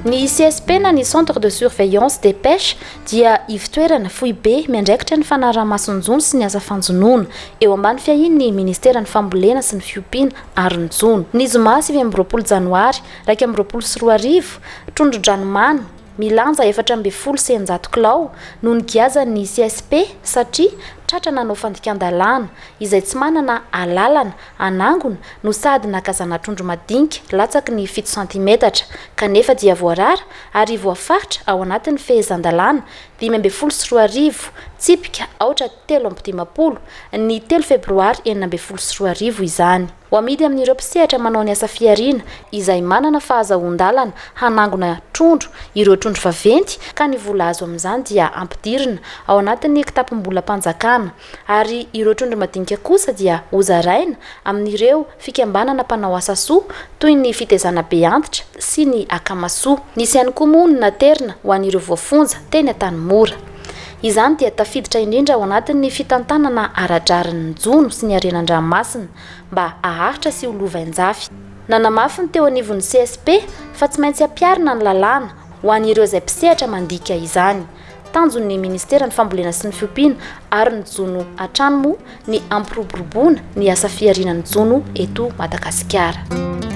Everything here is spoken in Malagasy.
Ny CSP na ny Centre de Surveillance des Pêches dia ivotoerana foibe miandraikitra ny fanaraha-maso ny jono sy ny asa fanjonoana, eo ambany fiahian'ny Ministeran'ny Fambolena sy ny Fiompiana ary ny Jono. Ny zoma 29 janoary 2021, trondron-dranomamy milanja 614 kilao no nogiazan'ny CSP satria tratra nanao fandikan-dalàna, izay tsy manana alalana hanangona no sady naka zana-trondro madinika latsaky ny fito santimetatra kanefa dia voarara ary voafaritra ao anatin'ny fehezan-dalàna 2015 tsipika aotra 53 ny telo febroary 2016 izany. Ho amidy amin'ireo mpisehatra manao ny asa fihariana izay manana fahazahoan-dalana hanangona trondro ireo trondro vaventy ka ny vola azo amin'izany dia ampidirina ao anatin'ny kitapom-bolam-panjakana ary ireo trondro madinika kosa dia hozaraina amin'ireo fikambanana mpanao asa soa toy ny fitezana be antitra sy ny akamasoa. Nisy ihany koa moa ny naterina ho an'ireo voafonja teny Antanimora. Izany dia tafiditra indrindra ao anatin'ny fitantanana ara-drarin'ny jono sy ny harena an-dranomasina mba haharitra sy ho lovain-jafy. Nanamafy ny teo anivon'ny CSP fa tsy maintsy ampiharina ny lalàna ho an'ireo izay mpisehatra mandika izany. Tanjon'ny Ministeran'ny Fambolena sy ny Fiompiana ary ny Jono hatrany moa ny hampiroboroboana ny asa fihariana ny jono eto Madagasikara.